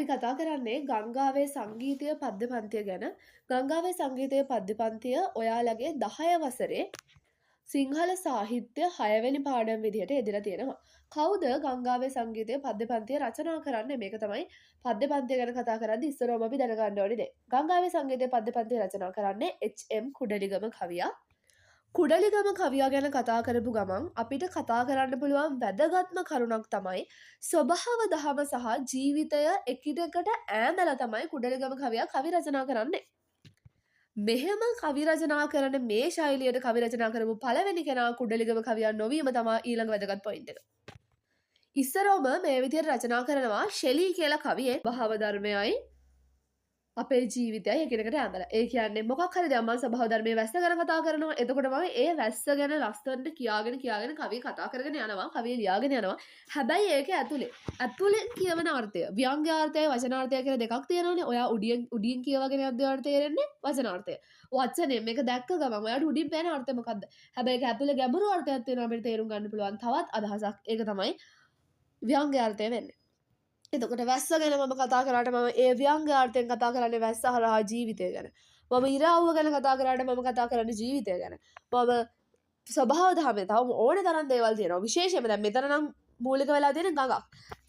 අපි කතා කරන්නේ ගංගාවේ සංගීතය පද්‍ය පන්තිය ගැන. ගංගාවේ සංගීතය පද්‍ය පන්තිය ඔයාලගේ 10 වසරේ සිංහල සාහිත්‍ය 6 වෙනි පාඩම විදිහට යෙදලා තියෙනවා. කවුද ගංගාවේ සංගීතය පද්‍ය පන්තිය රචනා කරන්නේ? මේක තමයි පද්‍ය පන්තිය ගැන කතා කරද්දී ඉස්සරවම අපි දැනගන්න ඕනේ දේ. ගංගාවේ සංගීතය පද්‍ය පන්තිය රචනා කරන්නේ එච්.එම්. කුඩලිගම කවියා. කුඩලිගම කවියා ගැන කතා කරපු ගමන් අපිට කතා කරන්න පුළුවන් වැදගත්ම කරුණක් තමයි ස්වභාව දහම සහ ජීවිතය එකිනෙකට ඈඳලා තමයි කුඩලිගම කවියා කවි රචනා කරන්නේ. මෙහෙම කවි රචනා කරන මේ ශෛලියට කවි රචනා කරපු පළවෙනි කෙනා කුඩලිගම කවියා නොවීම තමා ඊළඟ වැදගත් පොයින්ට් එක. ඉස්සරවම මේ විදිහට රචනා කරනවා ෂෙලී කියලා කවියෙක්. භාව ධර්මයයි අපේ ජීවිතයයි එකිනෙකට ඈඳලා. ඒ කියන්නේ මොකක් හරි දෙයක් මම ස්වභාව ධර්මයේ වැස්ස ගැන කතා කරනවා. එතකොට මම ඒ වැස්ස ගැන ලස්සනට කියාගෙන කියාගෙන කවිය කතා කරගෙන යනවා. කවිය ලියාගෙන යනවා. හැබැයි ඒක ඇතුලෙන් කියවන අර්ථය, ව්‍යංගාර්ථයයි වචනාර්ථයයි කියලා දෙකක් තියෙනවනේ. ඔයා උඩින් කියවගෙන යද්දී ඔයාලට තේරෙන්නේ වචනාර්ථය. වචනේ මේක දැක්ක ගමන් ඔයාට උඩින් පේන අර්ථය මොකද්ද? හැබැයි ඒක ඇතුලේ ගැඹුරු අර්ථයක් තියෙනවා අපිට තේරුම් ගන්න පුළුවන් තවත් අදහසක්. ඒක තමයි ව්‍යංගාර්ථය වෙන්නේ. එතකොට වැස්ස ගැන මම කතා කරාට මම ඒ ව්‍යංගාර්ථයෙන් කතා කරන්නේ වැස්ස හරහා ජීවිතය ගැන. මම ඉර අවුව ගැන කතා කරාට මම කතා කරන්නේ ජීවිතය ගැන. මම ස්වභාව දහමේ තව ඕනේ තරම් දේවල් තියෙනවා. විශේෂයෙන්ම දැන් මෙතන නම් මූලික වෙලා තියෙන ගඟක්.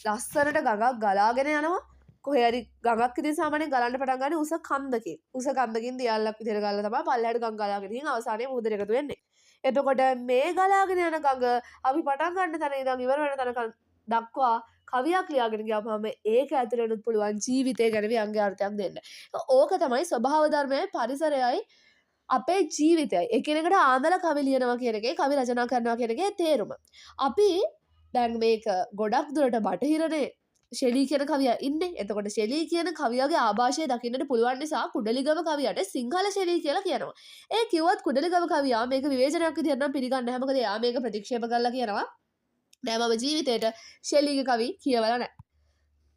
ලස්සනට ගඟක් ගලාගෙන යනවා. කොහේ හරි ගඟක් ඉතින් සාමාන්‍යයෙන් ගලන්න පටන් ගන්නේ උස කන්දකින්. උස කන්දකින් දියල්ලක් විදිහට ගලලා තමයි පල්ලෙහාට ගඟ ගලාගෙන ගිහින් අවසානයේ මුහුදට එකතු වෙන්නේ. එතකොට මේ ගලාගෙන යන ගඟ අපි පටන් ගන්න තැන ඉඳන් ඉවර වෙන තැනකන් දක්වා කවියක් ලියාගෙන ගියාම ඒක ඇතුළෙනුත් පුළුවන් ජීවිතය ගැන ව්‍යංගාර්ථයක් දෙන්න. ඕක තමයි ස්වභාව ධර්මයයි පරිසරයයි අපේ ජීවිතයයි එකිනෙකට ආඳලා කවි ලියනවා කියන එකේ කවි රචනා කරනවා කියන එකේ තේරුම. අපි දැන් මේක ගොඩක් දුරට බටහිරනේ ෂෙලී කියන කවියා ඉන්නේ. එතකොට ෂෙලී කියන කවියාගේ ආభాෂය දකින්නට පුළුවන් නිසා කුඩලිගම කවියාට සිංහල ෂෙලී කියලා කියනවා. ඒ කිව්වත් කුඩලිගම කවියා මේක විවේචනයක් විදිහට නම් පිළිගන්නේ නැහැ. මොකද එයා මේක ප්‍රතික්ෂේප කරලා කියනවා නෑ මම ජීවිතේට ෂෙලීගේ කවි කියවලා නෑ.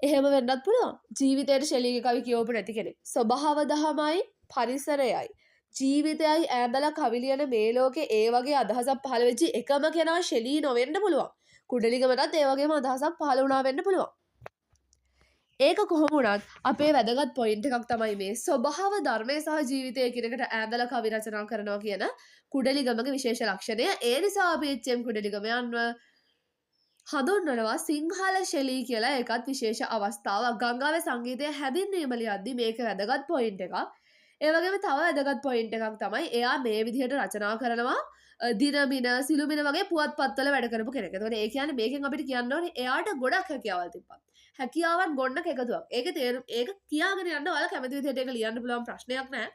එහෙම වෙන්නත් පුළුවන්. ජීවිතේට ෂෙලීගේ කවි කියවපු නැති කෙනෙක්. ස්වභාව දහමයි පරිසරයයි ජීවිතයයි ඈඳලා කවි ලියන මේ ලෝකේ ඒ වගේ අදහසක් පහළ වෙච්ච එකම කෙනා ෂෙලී නොවෙන්න පුළුවන්. කුඩලිගමටත් ඒ වගේම අදහසක් පහළ වුණා වෙන්න පුළුවන්. ඒක කොහොම වුණත් අපේ වැදගත් පොයින්ට් එකක් තමයි මේ ස්වභාව ධර්මය සහ ජීවිතය එකිනෙකට ඈඳලා කවි රචනා කරනවා කියන කුඩලිගමගේ විශේෂ ලක්ෂණය. ඒ නිසා අපි එච්.එම්. කුඩලිගම යන්ව හඳුන්වනවා සිංහල ෂෙලී කියලා. ඒකත් විශේෂ අවස්ථාවක්. ගංගාවේ සංගීතය හැඳින්වීම ලියද්දි මේක වැදගත් පොයින්ට් එකක්. ඒ වගේම තව වැදගත් පොයින්ට් එකක් තමයි එයා මේ විදිහට රචනා කරනවා දිනමින සිළුමින වගේ පුවත්පත්වල වැඩ කරපු කෙනෙක්. එතකොට ඒ කියන්නේ මේකෙන් අපිට කියන්න ඕනේ එයාට ගොඩක් හැකියාවල් තිබ්බා. හැකියාවන් ගොන්නක එකතුවක්. ඒක තේරුම් ඒක කියාගෙන යන්න ඔයාලා කැමති විදිහට ඒක ලියන්න පුළුවන් ප්‍රශ්නයක් නෑ.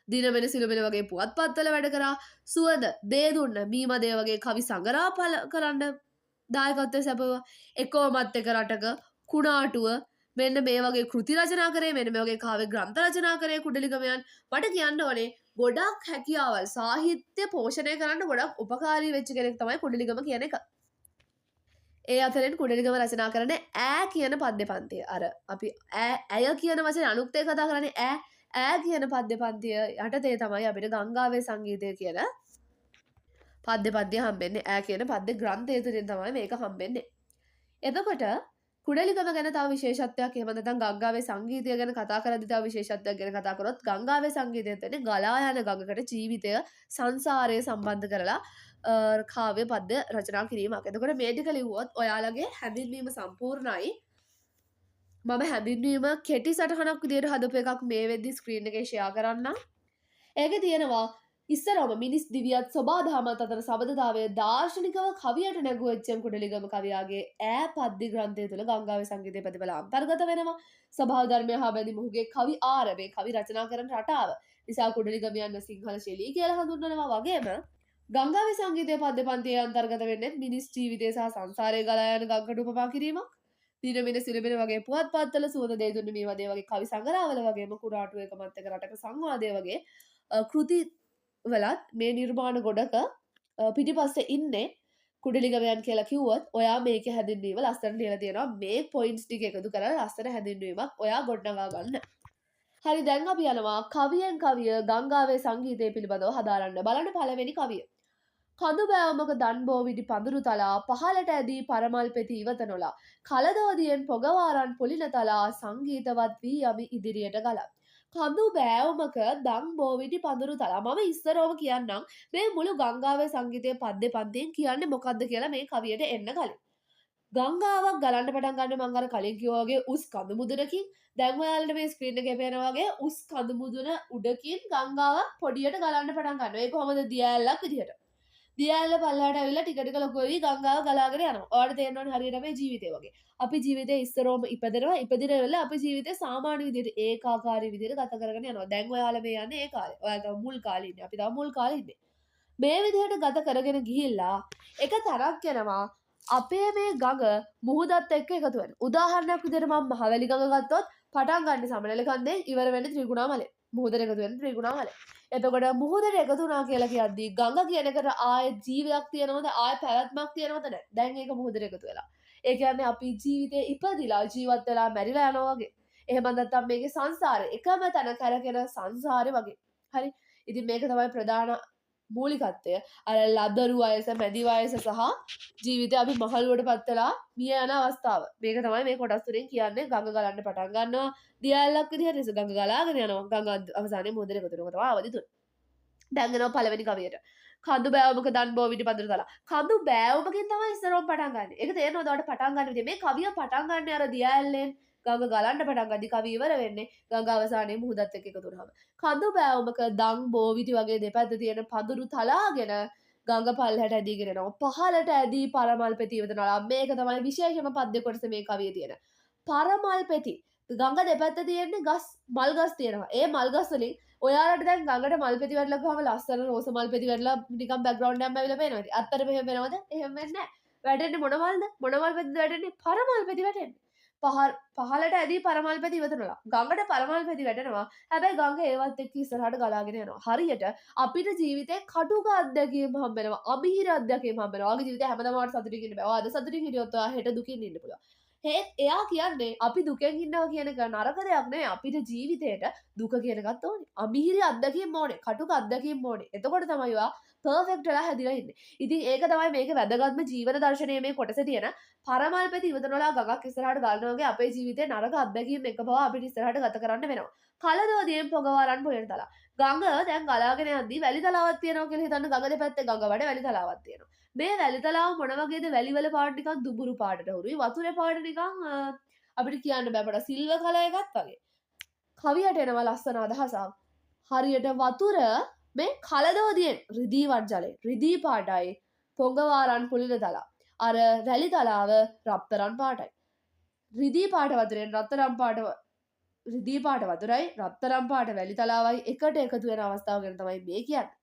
දිනමින සිළුමින වගේ පුවත්පත්වල වැඩ කරා. සුවඳ, දේ දුන්න, මීමදේ වගේ කවි සංගරා පළ කරන්න දායකත්වය සැපුවා. එකෝමත් එක රටක කුණාටුව මෙන්න මේ වගේ කෘති රචනා කරේ, මෙන්න මේ වගේ කාව්‍ය ග්‍රන්ථ රචනා කරේ කුඩලිගමයන්. මට කියන්න ඕනේ ගොඩක් හැකියාවල් සාහිත්‍ය පෝෂණය කරන්න ගොඩක් උපකාරී වෙච්ච කෙනෙක් තමයි කුඩලිගම කියන එක. ඒ අතරින් කුඩලිගම රචනා කරන ඈ කියන පද්‍ය පන්තිය. අර අපි ඈ ඇය කියන වචනේ අනුක්තේ කතා කරන්නේ ඈ ඈ කියන පද්‍ය පන්තිය යටතේ තමයි අපිට ගංගාවේ සංගීතය කියන පද්‍ය පද්‍ය හම්බෙන්නේ. ඈ කියන පද්‍ය ග්‍රන්ථය තුළින් තමයි මේක හම්බෙන්නේ. එතකොට කුඩලිගම ගැන තව විශේෂත්වයක් එහෙම නැත්නම් ගංගාවේ සංගීතය ගැන කතා කරද්දී තව විශේෂත්වයක් ගැන කතා කරොත් ගංගාවේ සංගීතය කියන්නේ ගලා යන ගඟකට ජීවිතය සංසාරය සම්බන්ධ කරලා කාව්‍ය පද්‍ය රචනා කිරීමක්. එතකොට මේ ටික ලිව්වොත් ඔයාලගේ හැඳින්වීම සම්පූර්ණයි. මම හැඳින්වීම කෙටි සටහනක් විදියට හදපු එකක් මේ වෙද්දි ස්ක්‍රීන් එකේ ෂෙයා කරන්නම්. ඒකේ තියෙනවා ඉස්සරවම මිනිස් දිවියත් සොබාදහමත් අතර සබඳතාවය දාර්ශනිකව කවියට නැගුව එච්.එම්. කුඩලිගම කවියාගේ ඈ පද්‍ය ග්‍රන්ථය තුළ ගංගාවේ සංගීතය ප්‍රතිඵල අන්තර්ගත වෙනවා. ස්වභාව ධර්මය හා බැඳි මොහුගේ කවි ආරවය කවි රචනා කරන රටාව නිසා කුඩලිගම යන්න සිංහල ශෛලී කියලා හඳුන්වනවා වගේම ගංගාවේ සංගීතය පද්‍ය පන්තියේ අන්තර්ගත වෙන්නේ මිනිස් ජීවිතය සහ සංසාරයේ ගලා යන ගඟකට උපමා කිරීමක්. දිනමින සිරමින වගේ පුවත්පත්වල සුවඳ දේ දුන්න මේ වගේ වගේ කවි සංග්‍රහවල වගේම කුරාටු එකමත් එක රටක සංවාදය වගේ කෘති වලත් මේ නිර්මාණ ගොඩක පිටිපස්සේ ඉන්නේ කුඩලිගමයන් කියලා කිව්වොත් ඔයා මේකේ හැඳින්වීම ලස්සනට ලියලා තියෙනවා. මේ පොයින්ට්ස් ටික එකතු කරලා ලස්සන හැඳින්වීමක් ඔයා ගොඩනගා ගන්න. හරි, දැන් අපි යනවා කවියෙන් කවිය ගංගාවේ සංගීතය පිළිබඳව හදාරන්න. බලන්න පළවෙනි කවිය. කඳු බෑවමක දන් බෝ විඩි පඳුරු තලා පහළට ඇදී පරමල් පෙති ඉවත නොලා කලදෝදියෙන් පොගවාරන් පොලින තලා සංගීතවත් වී යමි ඉදිරියට ගලා. කඳු බෑවමක දන් බෝ විඩි පඳුරු තලා. මම ඉස්සරෝම කියන්නම් මේ මුළු ගංගාවේ සංගීතයේ පද්‍ය පන්තියෙන් කියන්නේ මොකද්ද කියලා මේ කවියට එන්න කලින්. ගංගාවක් ගලන්න පටන් ගන්න මං අර කලින් කිව්වා වගේ උස් කඳු මුදුනකින්. දැන් ඔයාලට මේ ස්ක්‍රීන් එකේ පේනවා වගේ උස් කඳු මුදුන උඩකින් ගංගාවක් පොඩියට ගලන්න පටන් ගන්නවා. ඒ කොහොමද? දියැලක් විදිහට. දියැලල පල්ලෙහාට ඇවිල්ලා ටික ටික ලොකු වෙවි ගංගාව ගලාගෙන යනවා. ඔයාලට තේරෙනවනේ හරියට මේ ජීවිතේ වගේ. අපි ජීවිතේ ඉස්සරෝම ඉපදෙනවා. ඉපදින වෙලාව අපි ජීවිතේ සාමාන්‍ය විදිහට ඒකාකාරී විදිහට ගත කරගෙන යනවා. දැන් ඔයාලා මේ යන්නේ ඒ කාලේ. ඔයාලා තව මුල් කාලේ ඉන්නේ. අපි තව මුල් කාලේ ඉන්නේ. මේ විදිහට ගත කරගෙන ගිහිල්ලා එක තරක් යනවා අපේ මේ ගඟ මුහුදත් එක්ක එකතු වෙන. උදාහරණයක් විදිහට මම මහවැලි ගඟ ගත්තොත් පටන් ගන්න සමනල කන්දෙන් ඉවර වෙන්නේ ත්‍රිකුණාමලේ. මුහුදට එකතු වෙන ත්‍රිකුණාමලේ. එතකොට මුහුදට එකතු වුණා කියලා කියද්දී ගඟ කියන එකට ආයෙ ජීවයක් තියෙනවද? ආයෙ පැවැත්මක් තියෙනවද? නැහැ. දැන් ඒක මුහුදට එකතු වෙලා. ඒ කියන්නේ අපි ජීවිතේ ඉපදිලා ජීවත් වෙලා මැරිලා යනවා වගේ. එහෙම නැත්නම් මේකේ සංසාරේ එකම තැන කැරකෙන සංසාරේ වගේ. හරි. ඉතින් මේක තමයි ප්‍රධාන මූලිකත්වය. අර ලදරු වයස, මැදි වයස සහ ජීවිතේ අපි මහලුවට පත් වෙලා මිය යන අවස්ථාව. මේක තමයි මේ කොටස් තුනෙන් කියන්නේ. ගඟ ගලන්න පටන් ගන්නවා දියැලක් විදිහට. ඉතින් ගඟ ගලාගෙන යනවා. ගඟ අවසානයේ මුහුදට එකතු වෙනවා තමයි අවදි තුන. දැන් එනවා පළවෙනි කවියට. කඳු බෑවමක දන් බෝ විඩි පඳුරු තලා. කඳු බෑවමකින් තමයි ඉස්සරෝම පටන් ගන්න. ඒක තේරෙනවද ඔයාලට පටන් ගන්න විදිය? මේ කවිය පටන් ගන්න අර දියැලෙන් ගඟ ගලන්න පටන් ගද්දි කවිය ඉවර වෙන්නේ ගඟ අවසානයේ මුහුදත් එක්ක එකතු වුනහම. කඳු බෑවමක දන් බෝ විඩි වගේ දෙපැත්ත තියෙන පඳුරු තලාගෙන ගඟ පල්ලෙහාට ඇදීගෙන යනවා. පහළට ඇදී පරමල් පෙති ඉවත නොලා. මේක තමයි විශේෂම පද්‍ය කොටස මේ කවියේ තියෙන. පරමල් පෙති. ගඟ දෙපැත්ත තියෙන්නේ ගස්, මල් ගස් තියෙනවා. ඒ මල් ගස් වලින් ඔයාලට දැන් ගඟට මල් පෙති වැටලා ගියාම ලස්සන රෝස මල් පෙති වැටලා නිකන් බෑග්ග්‍රවුන්ඩ් එකක් ඇවිල්ලා පේනවා. ඉතින් ඇත්තටම එහෙම වෙනවද? එහෙම වෙන්නේ නැහැ. වැටෙන්නේ මොන මල්ද? මොන මල් පෙතිද වැටෙන්නේ? පරමල් පෙති වැටෙන්නේ. පහළට ඇදී පරමල් පෙති ඉවත නොලා. ගඟට පරමල් පෙති වැටෙනවා. හැබැයි ගඟ ඒවත් එක්ක ඉස්සරහට ගලාගෙන යනවා. හරියට අපිට ජීවිතේ කටුක අත්දැකීම් හම්බ වෙනවා. අමිහිර අත්දැකීම් හම්බ වෙනවා. ඔයාගේ ජීවිතේ හැමදාම ඔයාලට සතුටින් ඉන්න බෑ. ඔයා අද සතුටින් හිටියොත් ඔයා හෙට දුකින් ඉන්න පුළුවන්. එයා කියන්නේ අපි දුකෙන් ඉන්නවා කියන එක නරක දෙයක් නෙවෙයි. අපිට ජීවිතේට දුක කියන එකත් ඕනේ. අමිහිරි අත්දැකීම් ඕනේ. කටුක අත්දැකීම් ඕනේ. එතකොට තමයි ඔයා පර්ෆෙක්ට් වෙලා හැදිලා ඉන්නේ. ඉතින් ඒක තමයි මේකේ වැදගත්ම ජීවන දර්ශනය මේ කොටසේ තියෙන. පරමල් පෙති ඉවත නොලා ගඟක් ඉස්සරහට ගලනවා වගේ අපේ ජීවිතේ නරක අත්දැකීම් එක පවා අපිට ඉස්සරහට ගත කරන්න වෙනවා. කලදෝදියෙන් පොගවාරන් පොළෙන තලා. ගඟ දැන් ගලාගෙන යද්දී වැලි තලාවක් තියෙනවා කියලා හිතන්න. ගඟ දෙපැත්තේ ගඟ වඩ වැලි තලාවක් තියෙනවා. මේ වැලි තලාව මොන වගේද? වැලි වල පාට නිකන් දුඹුරු පාටට හුරුයි. වතුරේ පාට නිකන් අපිට කියන්න බෑ පොඩක් සිල්වර් කලර් එකක් වගේ. කවියට එනවා ලස්සන අදහසක්. හරියට වතුර මේ කලදෝදියෙන් රිදී වර්ජලේ රිදී පාටයි පොඟවාරන් පුලින තලා. අර වැලි තලාව රත්තරන් පාටයි. රිදී පාට වතුරෙන් රත්තරන් පාට රිදී පාට වතුරයි රත්තරන් පාට වැලි තලාවයි එකට එකතු වෙන අවස්ථාව ගැන තමයි මේ කියන්නේ.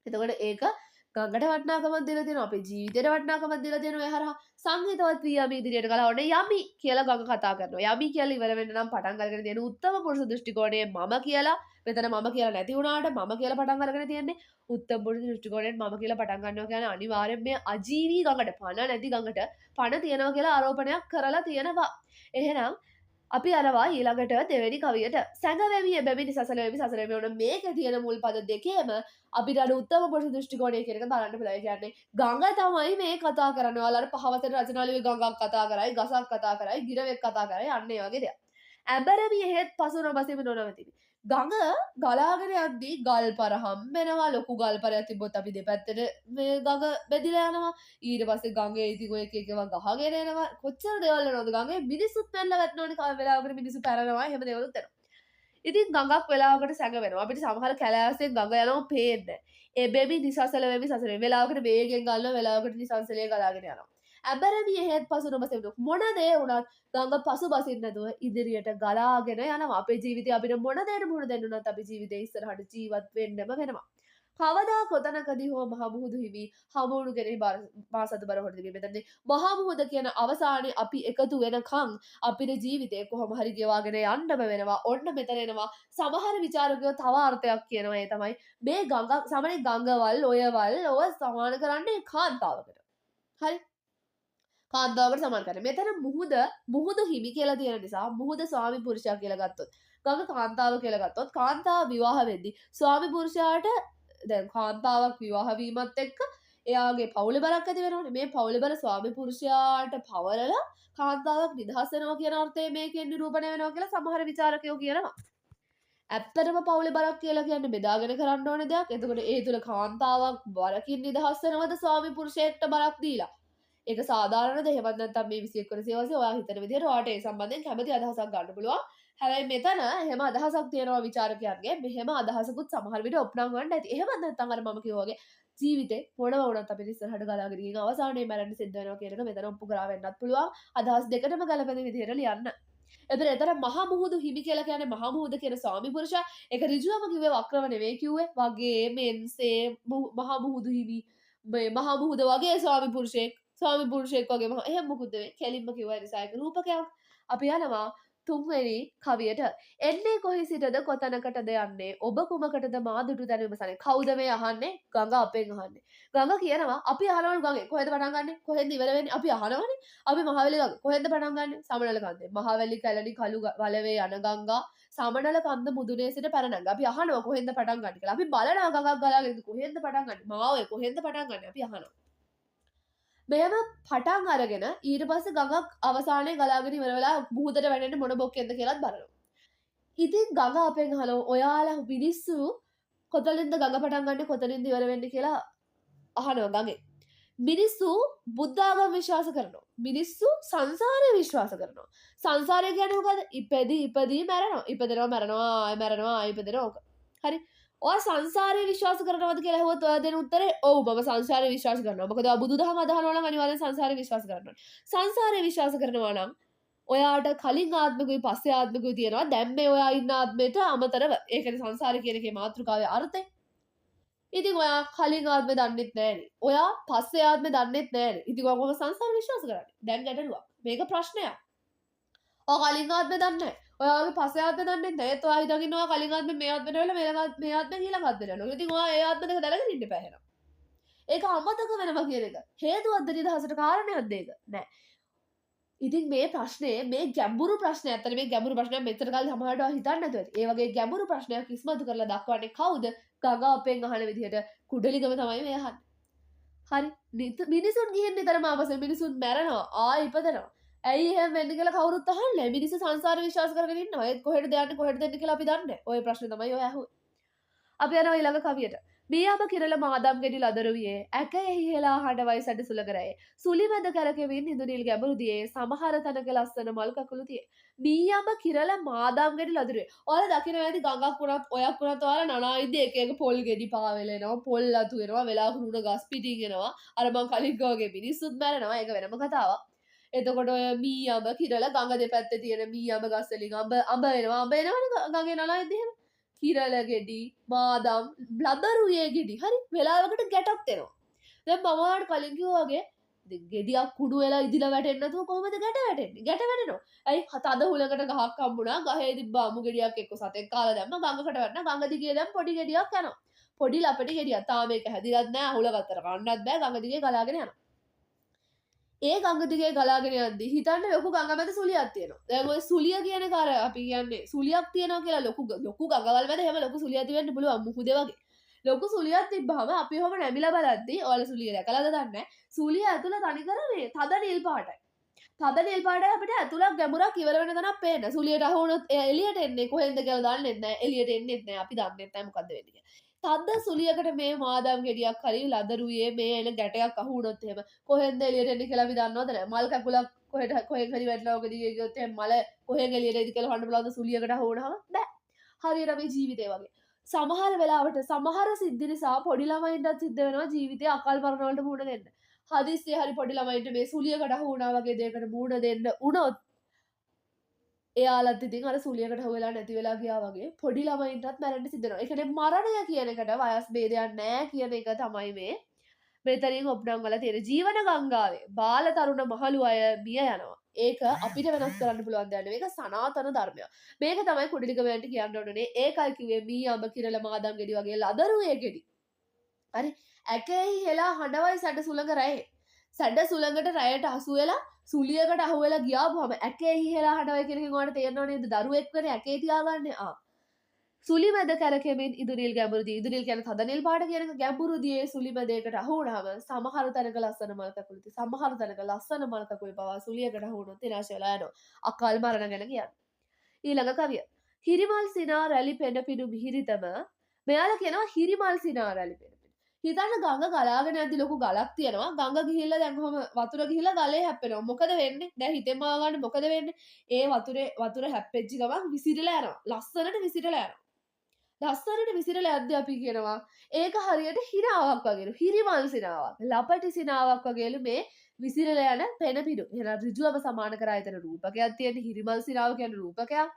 එතකොට ඒක ගඟට වටිනාකමක් දීලා තියෙනවා, අපේ ජීවිතේට වටිනාකමක් දීලා තියෙනවා. ඒ හරහා සංගීතවත් වී යමි ඉදිරියට ගලා ඔන්න යමි කියලා ගඟ කතා කරනවා. යමි කියලා ඉවර වෙන්න නම් පටන් අරගෙන තියෙන උත්තම පුරුෂ දෘෂ්ටි කෝණයේ මම කියලා. මෙතන මම කියලා නැති වුණාට මම කියලා පටන් අරගෙන තියෙන්නේ උත්තම පුරුෂ දෘෂ්ටි කෝණයෙන් මම කියලා පටන් ගන්නවා කියන්නේ අනිවාර්යෙන් මේ අජීවී ගඟට, පණ නැති ගඟට පණ තියෙනවා කියලා ආරෝපණයක් කරලා තියෙනවා. එහෙනම් අපි අරවා ඊළඟට දෙවෙනි කවියට. සැඟවෙමි එබැවිනි සසල වෙමි සසල වෙමි. ඔන්න මේකේ තියෙන මුල් පද දෙකේම අපිට අර උත්තම පුරුෂ දෘෂ්ටි කෝණය කියන එක බලන්න පුළුවන්. ඒ කියන්නේ ගඟ තමයි මේ කතා කරන්නේ. ඔයාලා අර පහවතට රචනාවලියේ ගඟක් කතා කරයි, ගසක් කතා කරයි, ගිරවෙක් කතා කරයි, අන්න ඒ වගේ දෙයක්. ඇබරමි එහෙත් පසු නොබසිමි නොනවතිමි. ගඟ ගලාගෙන යද්දී ගල්පර හම්බ වෙනවා. ලොකු ගල්පරයක් තිබ්බොත් අපි දෙපැත්තට මේ ගඟ බෙදිලා යනවා. ඊට පස්සේ ගඟේ ඉතින් ඔය එක එක ඒවා ගහගෙන එනවා. කොච්චර දේවල් වෙනවද ගඟේ? මිනිස්සුත් පැනලා වැටෙනවනේ. කව වෙලාවකට මිනිස්සු පැනනවා. එහෙම දේවලුත් වෙනවා. ඉතින් ගඟක් වෙලාවකට සැඟ වෙනවා. අපිට සමහර කැලෑවසෙන් ගඟ යනවා පේන්නේ නැහැ. එබෙමි නිසසල වෙමි සසල වෙමි. වෙලාවකට වේගෙන් ගලනවා, වෙලාවකට නිසංසලයේ ගලාගෙන යනවා. ඇබරමි එහෙත් පසු නොබසිමි. මොන දේ වුණත් ගඟ පසු බසින්න නැතුව ඉදිරියට ගලාගෙන යනවා. අපේ ජීවිතේ අපිට මොන දේට මුහුණ දෙන්න වුණත් අපි ජීවිතේ ඉස්සරහට ජීවත් වෙන්නම වෙනවා. කවදා කොතනකදී හෝ මහ මුහුදු හිමි හමුවුණු කෙනෙහි මා සතු බර හොට තිබීම. මෙතනදී මහ මුහුද කියන අවසානයේ අපි එකතු වෙනකන් අපිට ජීවිතේ කොහොම හරි ගෙවාගෙන යන්නම වෙනවා. ඔන්න මෙතන එනවා සමහර විචාරකයෝ තව අර්ථයක් කියනවා. ඒ තමයි මේ ගඟ සාමාන්‍ය ගඟවල් ඔයවල් ඔය සමාන කරන්නේ කාන්තාවකට. හරි, කාන්තාවකට සමාන කරන්නේ. මෙතන මුහුදු හිමි කියලා තියෙන නිසා මුහුද ස්වාමි පුරුෂයා කියලා ගත්තොත්, ගඟ කාන්තාව කියලා ගත්තොත්, කාන්තාව විවාහ වෙද්දී ස්වාමි පුරුෂයාට දැන් කාන්තාවක් විවාහ වීමත් එක්ක එයාගේ පවුලේ බරක් ඇති වෙනවනේ. මේ පවුලේ බර ස්වාමි පුරුෂයාට පවරලා කාන්තාවක් නිදහස් වෙනවා කියන අර්ථය මේකෙන් නිරූපණය වෙනවා කියලා සමහර විචාරකයෝ කියනවා. ඇත්තටම පවුලේ බරක් කියලා කියන්නේ බෙදාගෙන කරන්න ඕන දෙයක්. එතකොට ඒ තුල කාන්තාවක් බරකින් නිදහස් වෙනවද ස්වාමි පුරුෂයෙක්ට බරක් දීලා? ඒක සාධාරණද? එහෙමත් නැත්නම් මේ 21 වන සියවසේ ඔයා හිතන විදිහට ඔයාට ඒ සම්බන්ධයෙන් කැමති අදහසක් ගන්න පුළුවන්. හැබැයි මෙතන එහෙම අදහසක් තියෙනවා විචාරකයන්ගේ. මෙහෙම අදහසකුත් සමහර විට ඔප්නම් වන්න ඇති. එහෙමත් නැත්නම් අර මම කිව්වා වගේ ජීවිතේ මොනවා වුණත් අපිට ඉස්සරහට ගලාගෙන ගිහින් අවසානයේ මැරෙන්න සිද්ධ වෙනවා කියන එක මෙතන ඔප්පු කරා වෙන්නත් පුළුවන්. අදහස් දෙකටම ගලපෙන විදිහට ලියන්න. එතන මහ මුහුදු හිමි කියලා කියන්නේ මහ මුහුද කියන ස්වාමි පුරුෂයා. ඒක ඍජුවම කිව්වේ වක්‍රව නෙවෙයි කිව්වේ. වගේ මෙන්සේ මහ මුහුදු හිමි මේ මහ මුහුද වගේ ස්වාමි පුරුෂයෙක්, ස්වාමි පුරුෂයෙක් වගේ මහ එහෙම මොකුත් නෙවෙයි. කෙලින්ම කිව්වා. ඒ නිසා ඒක රූපකයක්. අපි යනවා තුන්වෙනි කවියට. එන්නේ කොහි සිටද කොතනකටද යන්නේ? ඔබ කුමකටද මා දුටු තැන විමසන්නේ? කවුද මේ අහන්නේ? ගඟ අපෙන් අහන්නේ. ගඟ කියනවා අපි අහනවලු ගඟේ කොහෙද පටන් ගන්නෙ? කොහෙන්ද ඉවර වෙන්නේ? අපි අහනවනේ. අපි මහවැලි ගඟ කොහෙන්ද පටන් ගන්නෙ? සමනල කන්දේ. මහවැලි කැලණි කළු වලවේ යන ගංගා සමනල කන්ද මුදුනේ සිට පැරණංග. අපි අහනවා කොහෙන්ද පටන් ගන්නෙ කියලා. අපි බලනවා ගඟක් ගලාගෙන කොහෙන්ද පටන් ගන්නෙ? මාවේ කොහෙන්ද පටන් ගන්නෙ? අපි අහනවා. මෙහෙම පටන් අරගෙන ඊට පස්සේ ගඟක් අවසානයේ ගලාගෙන ඉවර වෙලා මුහුදට වැටෙන්න මොන බොක්කෙන්ද කියලාත් බලනවා. ඉතින් ගඟ අපෙන් අහනවා ඔයාලා මිනිස්සු කොතනින්ද ගඟ පටන් ගන්නෙ කොතනින්ද ඉවර වෙන්නේ කියලා අහනවා ගඟේ. මිනිස්සු බුද්ධාගම විශ්වාස කරනවා. මිනිස්සු සංසාරය විශ්වාස කරනවා. සංසාරය කියන්නේ මොකද? ඉපැදි ඉපදී මැරෙනවා. ඉපදෙනවා මැරෙනවා ආයෙ මැරෙනවා ආයෙ ඉපදෙනවා. ඕක. හරි. ඔයා සංසාරය විශ්වාස කරනවද කියලා ඇහුවොත් ඔයා දෙන උත්තරේ ඔව් මම සංසාරය විශ්වාස කරනවා. මොකද ඔයා බුදුදහම අදහනවා නම් අනිවාර්යෙන් සංසාරය විශ්වාස කරන්න ඕනේ. සංසාරය විශ්වාස කරනවා නම් ඔයාට කලින් ආත්මකුයි පස්සේ ආත්මකුයි තියෙනවා. දැන් මේ ඔයා ඉන්න ආත්මයට අමතරව. ඒ කියන්නේ සංසාරය කියන එකේ මාතෘකාවේ අර්ථය. ඉතින් ඔයා කලින් ආත්මෙ දන්නෙත් නෑනේ. ඔයා පස්සේ ආත්මෙ දන්නෙත් නෑනේ. ඉතින් ඔයා කොහොමද සංසාරය විශ්වාස කරන්නේ? දැන් ගැටලුවක්. මේක ප්‍රශ්නයක්. ඔයා කලින් ආත්මෙ දන්නේ නෑ. ඔයාගේ පස්සේ ආත්මෙ දන්නෙත් නෑ. ඒත් ඔයා හිතන් ඉන්නවා කලින් ආත්මෙ මේ ආත්මෙට වෙලා මේ ආත්මෙ ඊළඟ ආත්මෙට යනවා. ඉතින් ඔයා ඒ ආත්ම දෙක දැනගෙන ඉන්න එපා එහෙනම්. ඒක අමතක වෙනවා කියන එක. හේතුවක්ද නිදහසට කාරණයක්ද ඒක? නෑ. ඉතින් මේ ප්‍රශ්නේ මේ ගැඹුරු ප්‍රශ්නයක්. ඇත්තට මේ ගැඹුරු ප්‍රශ්නයක් මෙච්චර කාලෙ සමහරවිට ඔයා හිතන්නේ නැතුව ඇති. ඒ වගේ ගැඹුරු ප්‍රශ්නයක් ඉස්මතු කරලා දක්වන්නේ කවුද? ගඟ අපෙන් අහන විදිහට කුඩලිගම තමයි මේ අහන්නේ. හරි. මිනිසුන් ගිහින් නිතරම ආපසු මිනිසුන් මැරෙනවා. ආයෙ ඉපදෙනවා. ඇයි එහෙම වෙන්නේ කියලා කවුරුත් අහන්නේ නැහැ. මිනිස්සු සංසාර විශ්වාස කරගෙන ඉන්නවා. ඒත් කොහෙටද යන්නේ කොහෙටද එන්නේ කියලා අපි දන්නේ නැහැ. ඔය ප්‍රශ්නේ තමයි ඔය ඇහුවේ. අපි යනවා ඊළඟ කවියට. මේ අඹ කිරල මාදම් ගෙඩි ලදරුවියේ ඇකයෙහි හෙලා හඬවයි සැඩ සුළඟ රැයේ. සුලි මැද කැරකෙමින් නිදුනිල් ගැඹුරු දියේ සමහර තැනක ලස්සන මල් කකුළු තියේ. මී අඹ කිරල මාදම් ගෙඩි ලදරුවේ. ඔයාලා දකිනවා ඇති ගඟක් වුණත් ඔයක් වුණත් ඔයාලා නනා ඉද්දි එක එක පොල් ගෙඩි පාවෙල එනවා, පොල් අතු වෙනවා, වෙලාවක රුණ ගස් පිටින් එනවා. අර මං කලින් කිව්වා වගේ මිනිස්සුත් මැරෙනවා. ඒක වෙනම කතාවක්. එතකොට ඔය මී අඹ කිරල ගඟ දෙපැත්තේ තියෙන මී අඹ ගස් වලින් අඹ අඹ එනවා. අඹ එනවනේ ගඟේ නනා ඉද්දි එහෙම. කිරල ගෙඩි, මාදම්, ලදරුවේ ගෙඩි. හරි වෙලාවකට ගැටත් එනවා. දැන් මම ඔයාලට කලින් කිව්වා වගේ ගෙඩියක් කුඩු වෙලා ඉදිලා වැටෙන්නේ නැතුව කොහොමද ගැට වැටෙන්නේ? ගැට වැටෙනවා. ඇයි තද හුලකට ගහක් හම්බුණා. ගහේ තිබ්බ අමු ගෙඩියක් එක්ක සතෙක් කාලා දැම්ම ගඟකට වැටෙනා. ගඟ දිගේ දැන් පොඩි ගෙඩියක් යනවා. පොඩි ලපටි ගෙඩියක්. තාම ඒක හැදිලත් නෑ. අහුල ගත්තට කන්නත් බෑ. ගඟ දිගේ ගලාගෙන යනවා. ඒ ගඟ දිගේ ගලාගෙන යද්දි හිතන්න ලොකු ගඟ මැද සුලියක් තියෙනවා. දැන් ඔය සුලිය කියන එක අර අපි කියන්නේ සුලියක් තියෙනවා කියලා ලොකු ලොකු ගඟවල් මැද එහෙම ලොකු සුලියක් තිබෙන්න පුළුවන් මුහුදේ වගේ. ලොකු සුලියක් තිබ්බහම අපි ඔහම නැමිලා බලද්දි ඔයාලා සුලිය දැකලාද දන්නේ නැහැ. සුලිය ඇතුළ තනිකර මේ තද නිල් පාටයි. තද නිල් පාටයි අපිට ඇතුළක් ගැඹුරක් ඉවර වෙන තැනක් පේන්න. සුලියට අහු වුණොත් එයා එළියට එන්නේ කොහෙන්ද කියලා දන්නෙත් නැහැ. එළියට එන්නෙත් නැහැ. අපි දන්නෙත් නැහැ මොකද්ද වෙන්නේ කියලා. තද සුලියකට මේ මාදම් ගෙඩියක් හරි ලදරුවේ මේ එන ගැටයක් අහු වුණොත් එහෙම කොහෙන්ද එළියට එන්නේ කියලා අපි දන්නවද නැහැ. මල් කකුලක් කොහෙට කොහෙන් හරි වැටලා ඔක දිගේ ගියොත් එහෙම මල කොහෙන් එළියට එයිද කියලා හොයන්න බලනවද සුලියකට අහු වුණාම බෑ. හරියට අපේ ජීවිතේ වගේ. සමහර වෙලාවට සමහර සිද්ධි නිසා පොඩි ළමයින්ටත් සිද්ධ වෙනවා ජීවිතේ අකාල මරණ වලට මුහුණ දෙන්න. හදිස්සියේ හරි පොඩි ළමයින්ට මේ සුලියකට අහු වුණා වගේ දෙයකට මුහුණ දෙන්න වුණොත් එයාලත් ඉතින් අර සුලියකට අහු වෙලා නැති වෙලා ගියා වගේ පොඩි ළමයින්ටත් මැරෙන්න සිද්ධ වෙනවා. ඒ කියන්නේ මරණය කියන එකට වයස් භේදයක් නෑ කියන එක තමයි මේ මෙතනින් ඔප්නම් වල තියෙන ජීවන ගංගාවේ බාල තරුණ මහලු අය මිය යනවා. ඒක අපිට වෙනස් කරන්න පුළුවන් දෙයක් නෙවෙයි. ඒක සනාතන ධර්මයක්. මේක තමයි කුඩලිගමයන්ට කියන්න ඕනේ. ඒකයි කිව්වේ මී අඹ කිරල මාදම් ගෙඩි වගේ ලදරුවේ ගෙඩි. හරි. ඇකෙහි හෙලා හඬවයි සැඩ සුළඟ රැයේ. සැඩ සුළඟට රැයට අසු වෙලා සුලියකට අහු වෙලා ගියාපුවම ඇකෙහි හෙලා හඬවයි කියන එකෙන් ඔයාලට තේරෙනව නේද? දරුවෙක් වෙන ඇකේ තියාගන්නේ. ආ. සුලි මැද කැරකෙමින් ඉදුනිල් ගැඹුරු දිය. ඉදුනිල් කියන්නේ තද නිල් පාට කියන එක. ගැඹුරු දියේ සුලි මැදයකට අහු වුණාම සමහර තැනක ලස්සන මල් කකුළු තියෙයි. සමහර තැනක ලස්සන මල් කකුළු පවා සුලියකට අහු වුණොත් විනාශ වෙලා යනවා. අකාල් මරණ ගැන කියන්නේ. ඊළඟ කවිය. හිරිමල් සිනා රැලි පෙන පිඩු මිහිරිතම. මෙයාලා කියනවා හිරිමල් සිනා රැලි පෙන පිඩු. හිතන්න ගඟ ගලාගෙන යද්දි ලොකු ගලක් තියෙනවා. ගඟ ගිහිල්ලා දැන් කොහොම වතුර ගිහිල්ලා ගලේ හැප්පෙනවා. මොකද වෙන්නේ? දැන් හිතෙන් මාව ගන්න මොකද වෙන්නේ? ඒ වතුරේ වතුර හැප්පෙච්ච ගමන් විසිරලා යනවා. ලස්සනට විසිරලා යනවා. ලස්සනට විසිරලා යද්දි අපි කියනවා ඒක හරියට හිරාවක් වගේලු. හිරිමල් සිනාවක්. ලපටි සිනාවක් වගේලු මේ විසිරලා යන පෙන පිඩු. එහෙනම් ඍජුවම සමාන කරා එතන රූපකයක් තියෙන. හිරිමල් සිනාව කියන්නේ රූපකයක්.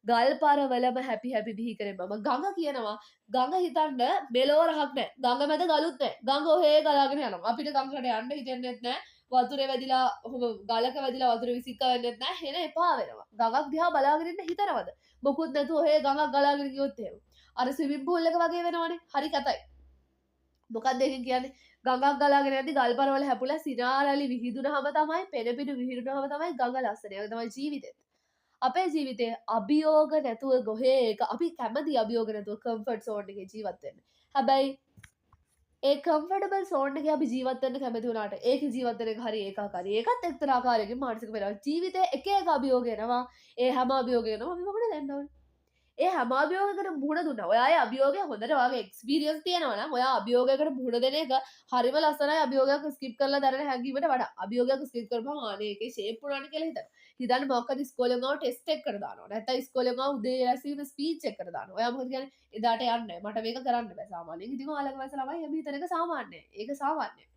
ගල් පරවලම හැපි හැපි බිහි කරේ මම. ගඟ කියනවා. ගඟ හිතන්න මෙලෝ රහක් නෑ. ගඟ මැද ගලුත් නෑ. ගඟ ඔහේ ගලාගෙන යනවා. අපිට ගඟකට යන්න හිතෙන්නෙත් නෑ. වතුරේ වැදිලා ඔහොම ගලක වැදිලා වතුර විසික්ක වෙන්නෙත් නෑ. හෙන එපා වෙනවා. ගඟක් දිහා බලාගෙන ඉන්න හිතනවද? මොකුත් නැතුව ඔහේ ගඟක් ගලාගෙන ගියොත් එහෙම. අර ස්විමින් පූල් එක වගේ වෙනවනේ. හරි කතයි. මොකක්ද ඒකෙන් කියන්නේ? ගඟක් ගලාගෙන යද්දි ගල් පරවල හැපුලා සිනාරලි විහිදුනහම තමයි, පෙන පිඩු විහිදුනහම තමයි ගඟ ලස්සන. ඒක තමයි ජීවිතෙත්. අපේ ජීවිතේ අභියෝග නැතුව ගොහේ එක අපි කැමති අභියෝග නැතුව කම්ෆර්ට් සෝන් එකේ ජීවත් වෙන්න. හැබැයි ඒ කම්ෆර්ටබල් සෝන් එකේ අපි ජීවත් වෙන්න කැමති වුණාට ඒකේ ජීවත් වෙන එක හරි ඒකාකාරී. ඒකත් එක්තරා ආකාරයකින් මානසික පීඩාවක්. ජීවිතේ එක එක අභියෝග එනවා. ඒ හැම අභියෝගයකටම අපි මොකටද දෙන්න ඕනේ? ඒ හැම අභියෝගයකටම මුහුණ දුන්නා. ඔයා ඒ අභියෝගය හොඳට ඔයාගේ එක්ස්පීරියන්ස් තියෙනවා නම් ඔයා අභියෝගයකට මුහුණ දෙන එක හරිම ලස්සනයි. අභියෝගයක් ස්කිප් කරලා දැනෙන හැඟීමට වඩා. අභියෝගයක් ස්කිප් කරපුවම අනේ ඒකේ ෂේප් වුණානේ කියලා හිතනවා. හිතන්න මොකක් හරි ඉස්කෝලෙන් ආව ටෙස්ට් එකකට දානවා. නැත්නම් ඉස්කෝලෙන් ආව උදේ රැස්වීම ස්පීච් එකකට දානවා. ඔයා මොකද කියන්නේ? එදාට යන්නේ නැහැ. මට මේක කරන්න බෑ. සාමාන්‍යයෙන් ඉතින් ඔයාලගේ වයස ළමයි එහෙම හිතන එක සාමාන්‍යයි. ඒක සාමාන්‍යයි.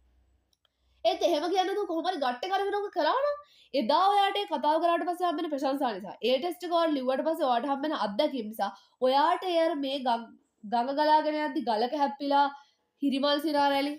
ඒත් එහෙම කියන්නේ නැතුව කොහොම හරි ගට් එක අරගෙන ඔක කරා නම් එදා ඔයාට ඒ කතාව කරාට පස්සේ හම්බෙන ප්‍රශංසා නිසා, ඒ ටෙස්ට් එක ඔයාලා ලිව්වට පස්සේ ඔයාට හම්බෙන අත්දැකීම් නිසා ඔයාට ඒ අර මේ ගඟ ගලාගෙන යද්දි ගලක හැප්පිලා හිරිමල් සිනා රැලි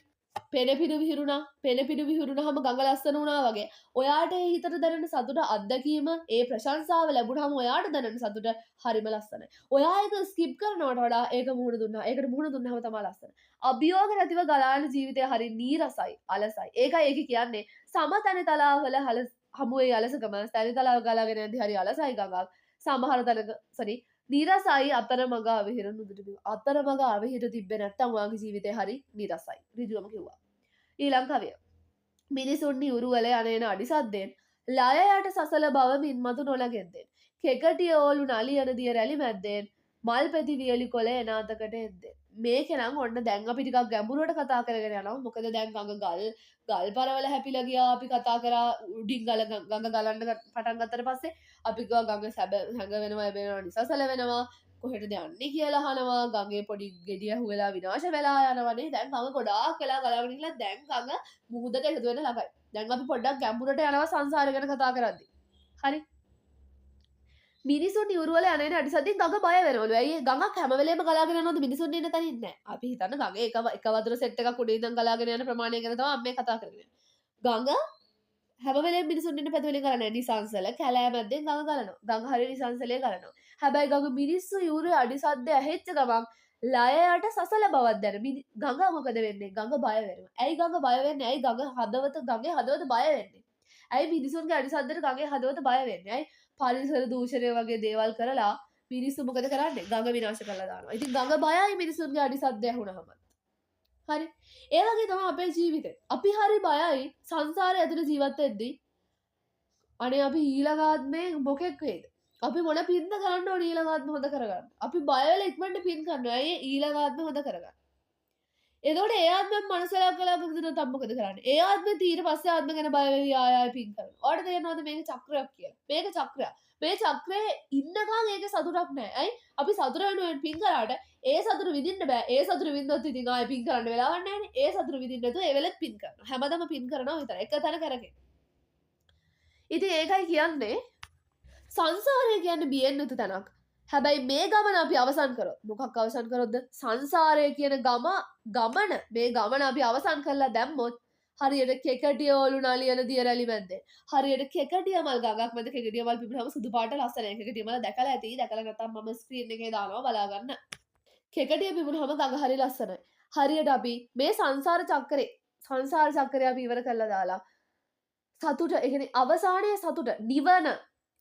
පෙන පිඩු විහිරුණා, පෙන පිඩු විහිරුණාම ගඟ ලස්සන වුණා වගේ ඔයාට ඒ හිතට දැනෙන සතුට අත්දැකීම ඒ ප්‍රශංසාව ලැබුණාම ඔයාට දැනෙන සතුට හරිම ලස්සනයි. ඔයා ඒක ස්කිප් කරනවට වඩා ඒක මුහුණ දුන්නා. ඒකට මුහුණ දුන්නාම තමයි ලස්සන. අභියෝග නැතිව ගලාන ජීවිතය හරි නීරසයි, අලසයි. ඒකයි ඒකේ කියන්නේ සමතන තලාවල හමුවේ අලසකම. තනි තලාව ගලාගෙන යද්දි හරි අලසයි ගඟක්. සමහර තැනක සෝරි නීරසයි අතරමඟ අවහිර නුදුට බිම. අතරමඟ අවහිර තිබ්බේ නැත්තම් ඔයාගේ ජීවිතේ හරි නීරසයි. ඍජුවම කිව්වා. ඊළඟ කවිය. මිනිසුන් නිවුරු වල යන එන අඩි සද්දෙන් ලය යට සසල බව මින් මතු නොලගෙද්දෙන් කෙකටිය ඕලු නලියන දිය රැලි මැද්දෙන් මල් පෙති වියලි කොළ එන අතකට එද්දෙන්. මේකේ නම් ඔන්න දැන් අපි ටිකක් ගැඹුරට කතා කරගෙන යනවා. මොකද දැන් ගඟ ගල් ගල් පරවල හැපිලා ගියා. අපි කතා කරා උඩින් ගල ගඟ ගලන්න පටන් ගත්තට පස්සේ අපි කිව්වා ගඟ සැබ හැඟ වෙනවා, එබ වෙනවා, නිසසල වෙනවා, කොහෙටද යන්නේ කියලා අහනවා. ගඟේ පොඩි ගෙඩිය අහුවෙලා විනාශ වෙලා යනවනේ. දැන් ගඟ ගොඩාක් වෙලා ගලාගෙන ගිහලා දැන් ගඟ මුහුදට එකතු වෙන ළඟයි. දැන් අපි පොඩ්ඩක් ගැඹුරට යනවා සංසාරය ගැන කතා කරද්දි. හරි. මිනිසුන් නිවුරු වල යන එන අඩි සද්දෙන් ගඟ බය වෙනවලු. ඇයි ඒ ගඟක් හැම වෙලේම ගලාගෙන යනවද මිනිසුන් ඉන්න තැනින් නෑ. අපි හිතන්න ගඟ එක වතුර සෙට් එකක් උඩින් ඉඳන් ගලාගෙන යන ප්‍රමාණය ගැන තමයි අපි මේ කතා කරන්නේ. ගඟ හැම වෙලේම මිනිසුන් ඉන්න පැති වලින් ගලන්නේ නෑ. නිසංසල කැලෑ මැද්දෙන් ගඟ ගලනවා. ගඟ හරිය නිසංසලේ ගලනවා. හැබැයි ගඟ මිනිස්සු යුරේ අඩි සද්ද ඇහෙච්ච ගමන් ලය යට සසල බවක් දැන ගඟ මොකද වෙන්නේ? ගඟ බය වෙනවා. ඇයි ගඟ බය වෙන්නේ? ඇයි ගඟ හදවත ගඟේ හදවත බය වෙන්නේ? ඇයි මිනිසුන්ගේ අඩි සද්දට ගඟේ හදවත බය වෙන්නේ? ඇයි පරිසර දූෂණය වගේ දේවල් කරලා මිනිස්සු මොකද කරන්නේ? ගඟ විනාශ කරලා දානවා. ඉතින් ගඟ බයයි මිනිසුන්ගේ අඩි සද්ද ඇහුනහම. හරි. ඒ වගේ තමයි අපේ ජීවිතේ. අපි හරි බයයි සංසාරය ඇතුළේ ජීවත් වෙද්දී. අනේ අපි ඊළඟ ආත්මේ මොකෙක් වෙයිද? අපි මොන පින්ද කරන්න ඕනේ ඊළඟ ආත්ම හොඳ කරගන්න? අපි බය වෙලා ඉක්මනට පින් කරනවා. ඇයි ඊළඟ ආත්ම හොඳ කරගන්න? එතකොට ඒ ආත්මෙන් මනසලා කළා පුදුන තම මොකද කරන්නේ? ඒ ආත්මෙත් ඊට පස්සේ ආත්ම ගැන බය වෙවි ආය ආය පින් කරනවා. ඔයාලට තේරෙනවද මේක චක්‍රයක් කියලා? මේක චක්‍රයක්. මේ චක්‍රයේ ඉන්නකන් ඒකේ සතුටක් නෑ. ඇයි? අපි සතුට වෙනුවෙන් පින් කරාට ඒ සතුට විඳින්න බෑ. ඒ සතුට විඳොත් ඉතින් ආයෙ පින් කරන්න වෙලාවක් නෑනේ. ඒ සතුට විඳින්න නැතුව ඒ වෙලෙත් පින් කරනවා. හැමදම පින් කරනවා විතරයි. එක තැන කරගෙන. ඉතින් ඒකයි කියන්නේ සංසාරය කියන්නේ බියෙන් යුතු තැනක්. හැබැයි මේ ගමන අපි අවසන් කරොත් මොකක් අවසන් කරොත්ද? සංසාරය කියන ගමන මේ ගමන අපි අවසන් කරලා දැම්මොත් හරියට කෙකටිය ඔලු නලියන දිය රැලි මැද්දේ. හරියට කෙකටිය මල් ගඟක් මැද කෙකටිය මල් පිපුණාම සුදු පාට ලස්සනයි. කෙකටිය මල් දැකලා ඇති. දැකලා නැත්නම් මම ස්ක්‍රීන් එකේ දානවා බලා ගන්න. කෙකටිය පිපුණාම ගඟ හරි ලස්සනයි. හරියට අපි මේ සංසාර චක්‍රය අපි ඉවර කරලා දාලා සතුට, ඒ කියන්නේ අවසානයේ සතුට, නිවන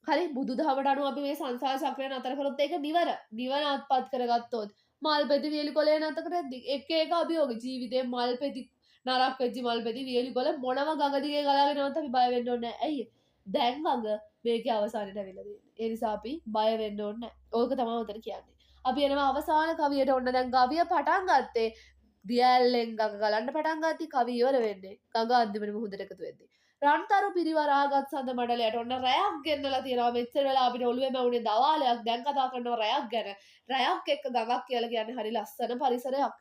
හරි, බුදුදහමට අනුව අපි මේ සංසාර චක්‍රය නතර කරොත් ඒක නිවන. නිවන අත්පත් කරගත්තොත් මල් පෙති වියලි කොළේ නතර කරද්දි එක එක අභියෝග ජීවිතේ මල් පෙති නරක වෙච්ච මල් පෙති වියලි කොළ මොනම ගඟ දිගේ ගලාගෙන යනවත් අපි බය වෙන්න ඕනේ නැහැ. ඇයි? දැන් ගඟ මේකේ අවසානයට ඇවිල්ලා තියෙන්නේ. ඒ නිසා අපි බය වෙන්න ඕනේ නැහැ. ඕක තමයි උතන කියන්නේ. අපි එනවා අවසාන කවියට. ඔන්න දැන් ගවිය පටන් ගත්තේ දියැල්ලෙන් ගඟ ගලන්න පටන් ගත්ති. කවිය ඉවර වෙන්නේ ගඟ අන්තිමට මුහුදට එකතු වෙද්දී. රන්තරු පිරිවරාගත් සඳ මඩලයට ඔන්න රැයක් ගෙන්නලා තියෙනවා. මෙච්චර වෙලා අපිට ඔළුවේ මැවුනේ දවාලයක්. දැන් කතා කරනවා රැයක් ගැන. රැයක් එක්ක ගඟක් කියලා කියන්නේ හරි ලස්සන පරිසරයක්.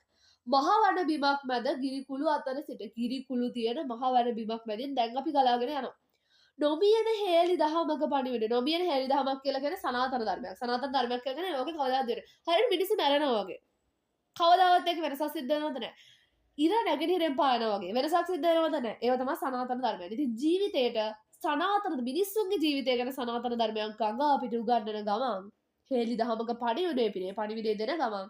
මහවන බිමක් මැද ගිරිකුළු අතර සිට, ගිරිකුළු තියෙන මහවන බිමක් මැදින් දැන් අපි ගලාගෙන යනවා. නොමියන හේලි දහමක පණිවිඩ. නොමියන හේලි දහමක් කියලා කියන්නේ සනාතන ධර්මයක්. සනාතන ධර්මයක් කියලා කියන්නේ ලෝකේ කවදාවත් දෙන්නේ. හරියට මිනිස්සු මැරෙනවා වගේ. කවදාවත් ඒක වෙනසක් සිද්ධ වෙනවද නැහැ. ඉර නැගෙනහිරෙන් පායනවා වගේ වෙනසක් සිද්ධ වෙනවද නැහැ. ඒව තමයි සනාතන ධර්මය. ඉතින් ජීවිතේට සනාතන මිනිස්සුන්ගේ ජීවිතය ගැන සනාතන ධර්මයක් ගඟ අපිට උගන්වන ගමන් හේලි දහමක පණිවිඩය පිරේ පණිවිඩය දෙන ගමන්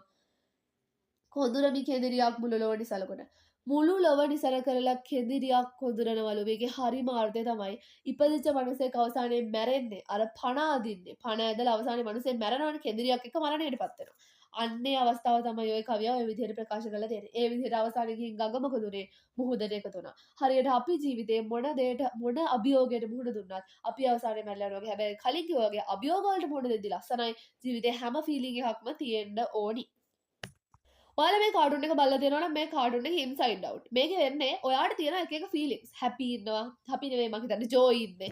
කොඳුරමි කෙඳිරියක් මුළු ලොව නිසලකොට. මුළු ලොව නිසල කරලා කෙඳිරියක් කොඳුරනවලු. මේකේ හරිම අර්ථය තමයි ඉපදිච්ච මනුස්සයෙක් අවසානයේ මැරෙන්නේ අර පණ අදින්නේ. පණ ඇදලා අවසානයේ මනුස්සයෙක් මැරෙනවනේ, කෙඳිරියක් එක්ක මරණයට පත් වෙනවා. අන්නේ අවස්ථාව තමයි ඔය කවිය ඔය විදිහට ප්‍රකාශ කරලා තියෙන්නේ. ඒ විදිහට අවසානයේ ගිහින් ගඟ මොකද උනේ? මුහුදට එකතු වුණා. හරියට අපි ජීවිතේ මොන දෙයට මොන අභියෝගයට මුහුණ දුන්නත් අපි අවසානයේ මැරලා යනවා වගේ. හැබැයි කලින් කිව්වා වගේ අභියෝග වලට මුහුණ දෙද්දි ලස්සනයි. ජීවිතේ හැම ෆීලිං එකක්ම තියෙන්න ඕනි. ඔයාලා මේ කාටුන් එක බලලා තියෙනවා නම් මේ කාටුන් එක ඉන්සයිඩ් අවුට්. මේකේ වෙන්නේ ඔයාට තියෙන එක එක ෆීලිංග්ස්. හැපි ඉන්නවා. හැපි නෙවෙයි මං හිතන්නේ ජෝයි ඉන්නේ.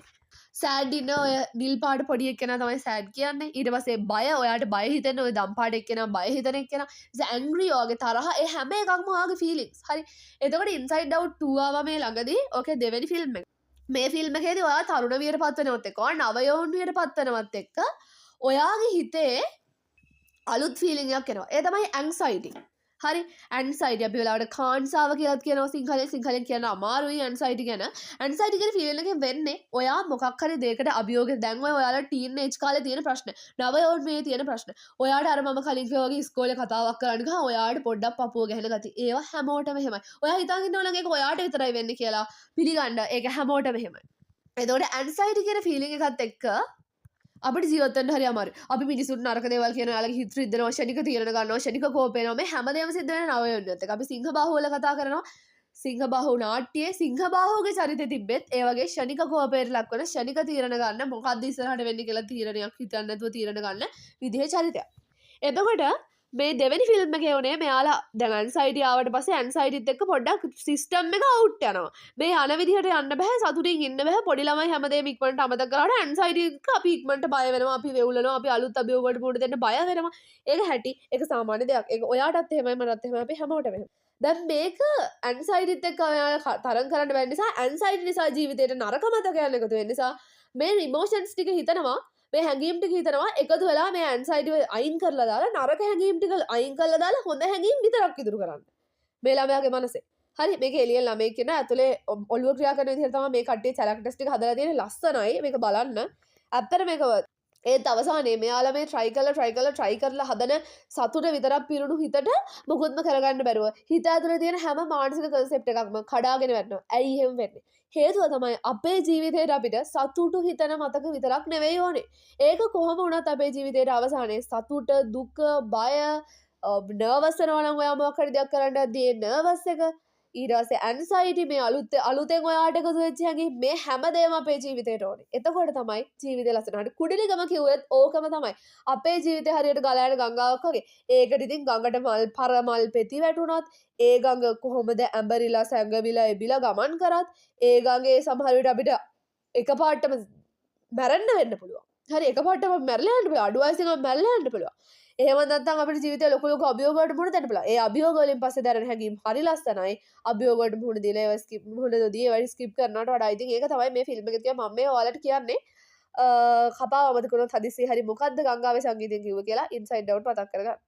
සෑඩ් ඉන්න ඔය නිල් පාට පොඩි එක්කෙනා තමයි සෑඩ් කියන්නේ. ඊට පස්සේ බය, ඔයාට බය හිතෙන ඔය දම් පාට එක්කෙනා බය හිතෙන එක්කෙනා. ඊට පස්සේ ඇන්ග්‍රි ඔයාගේ තරහ, ඒ හැම එකක්ම ඔයාගේ ෆීලිංග්ස්. හරි. එතකොට ඉන්සයිඩ් අවුට් 2 ආවා මේ ළඟදී. ඕකේ දෙවෙනි ෆිල්ම් එක. මේ ෆිල්ම් එකේදී ඔයා තරුණ වියට පත් වෙනවත් එක්ක, ඔයා නව යෞවන වියට පත් වෙනවත් එක්ක ඔයාගේ හිතේ අලුත් ෆීලිං එකක් එනවා. ඒ තමයි ඇන්සයිටි. හරි, ඇන්සයිටි අපි වෙලාවට කාන්සාව කියලාත් කියනවා සිංහලෙන්. සිංහලෙන් කියන්න අමාරුයි ඇන්සයිටි ගැන. ඇන්සයිටි කියන ෆීලිං එකෙන් වෙන්නේ ඔයා මොකක් හරි දෙයකට අභියෝග, දැන් ඔය ඔයාලා ටීන් ඒජ් කාලේ තියෙන ප්‍රශ්න, නව යෞවනයේ තියෙන ප්‍රශ්න. ඔයාට අර මම කලින් කිව්වා වගේ ඉස්කෝලේ කතාවක් කරන්න ගියාම ඔයාට පොඩ්ඩක් පපුව ගැහෙන ගති. ඒවා හැමෝටම එහෙමයි. ඔයා හිතාගෙන ඉන්නවා නම් ඒක ඔයාට විතරයි වෙන්නේ කියලා පිළිගන්න. ඒක හැමෝටම එහෙමයි. එතකොට ඇන්සයිටි කියන ෆීලිං එකත් එක්ක අපිට ජීවත් වෙන්න හරි අමාරුයි. අපි මිනිසුන් නරක දේවල් කියන ඔයාලගේ හිත රිද්දනවා, ෂණික තීරණ ගන්නවා, ෂණික කෝප එනවා. මේ හැමදේම සිද්ධ වෙන නව යෞවනයත් එක්ක. අපි සිංහබාහුව වල කතා කරනවා. සිංහබාහුව නාට්‍යයේ සිංහබාහුවගේ චරිතය තිබ්බෙත් ඒ වගේ ෂණික කෝපයට ලක්වන ෂණික තීරණ ගන්න, මොකද්ද ඉස්සරහට වෙන්නේ කියලා තීරණයක් හිතන්නේ නැතුව තීරණ ගන්න විදිහේ චරිතයක්. එතකොට මේ දෙවෙනි ෆිල්ම් එකේ උනේ මෙයාලා දැන් ඇන්සයිටි ආවට පස්සේ ඇන්සයිටිත් එක්ක පොඩ්ඩක් සිස්ටම් එක අවුට් යනවා. මේ යන විදිහට යන්න බෑ, සතුටින් ඉන්න බෑ, පොඩි ළමයි හැමදේම ඉක්මනට අමතක කරාට ඇන්සයිටි එක්ක අපි ඉක්මනට බය වෙනවා, අපි වෙවුලනවා, අපි අලුත් අභියෝග වලට මුහුණ දෙන්න බය වෙනවා. ඒක හැටි, ඒක සාමාන්‍ය දෙයක්. ඒක ඔයාටත් එහෙමයි, මටත් එහෙමයි, අපි හැමෝටම එහෙමයි. දැන් මේක ඇන්සයිටිත් එක්ක ඔයාලා තරඟ කරන්න බැරි නිසා, ඇන්සයිටි නිසා ජීවිතේට නරක මතකයන් එකතු වෙන නිසා මේ ඉමෝෂන්ස් ටික හිතනවා, මේ හැඟීම් ටික හිතනවා එකතු වෙලා මේ ඇන්සයිටි අයින් කරලා දාලා, නරක හැඟීම් ටික අයින් කරලා දාලා හොඳ හැඟීම් විතරක් ඉතුරු කරන්න. මේ ළමයාගේ මනසේ. හරි, මේක එළියෙන් ළමයෙක් කියන ඇතුලේ ඔළුව ක්‍රියා කරන විදිහට තමයි මේ කට්ටිය කැරක්ටර්ස් ටික හදලා තියෙන්නේ. ලස්සනයි මේක බලන්න. ඇත්තට මේක ඒත් අවසානයේ මෙයාලා මේ try කරලා try කරලා try කරලා හදන සතුට විතරක් පිරුණු හිතට මොකුත්ම කරගන්න බැරුව හිත ඇතුලේ තියෙන හැම මානසික කන්සෙප්ට් එකක්ම කඩාගෙන වැටෙනවා. ඇයි එහෙම වෙන්නේ? හේතුව තමයි අපේ ජීවිතේට අපිට සතුටු හිතන මතක විතරක් නෙවෙයි ඕනේ. ඒක කොහොම වුණත් අපේ ජීවිතේට අවසානයේ සතුට, දුක, බය, නර්වස් වෙනවා නම් ඔයා මොකක් හරි දෙයක් කරන්න යද්දී ඒ නර්වස් එක, ඊට පස්සේ ඇන්සයිටි, මේ අලුතෙන් ඔයාට එකතු වෙච්ච හැඟීම්, මේ හැමදේම අපේ ජීවිතේට ඕනේ. එතකොට තමයි ජීවිතේ ලස්සන. හරි, කුඩිලිගම කිව්වෙත් ඕකම තමයි. අපේ ජීවිතේ හරියට ගලා යන ගංගාවක් වගේ. ඒකට ඉතින් ගඟට මල් පර මල් පෙති වැටුණත්, ඒ ගඟ කොහොමද ඇඹරිලා සැඟවිලා එබිලා ගමන් කරත්, ඒ ගඟේ සමහර විට අපිට එකපාරටම මැරෙන්න වෙන්න පුළුවන්. හරි, එකපාරටම මැරලා යන්න පුළුවන්. අඩු වයසෙන් මැරලා යන්න පුළුවන්. එහෙම නැත්නම් අපිට ජීවිතේ ලොකු ලොකු අභියෝග වලට මුහුණ දෙන්න පුළුවන්. ඒ අභියෝග වලින් පස්සේ දැනෙන හැඟීම් හරි ලස්සනයි. අභියෝග වලට මුහුණ දීලා ඒවා ස්කිප් මුහුණ නොදී ඒවා ස්කිප් කරනවට වඩා ඉතින් ඒක තමයි මේ ෆිල්ම් එකේ තියෙන මම මේ ඔයාලට කියන්නේ. කතාව අමතක වුණොත් හදිස්සියේ හරි මොකද්ද ගංගාවේ සංගීතයෙන් කිව්ව කියලා ඉන්සයිඩ් අවුට් මතක් කරගන්න.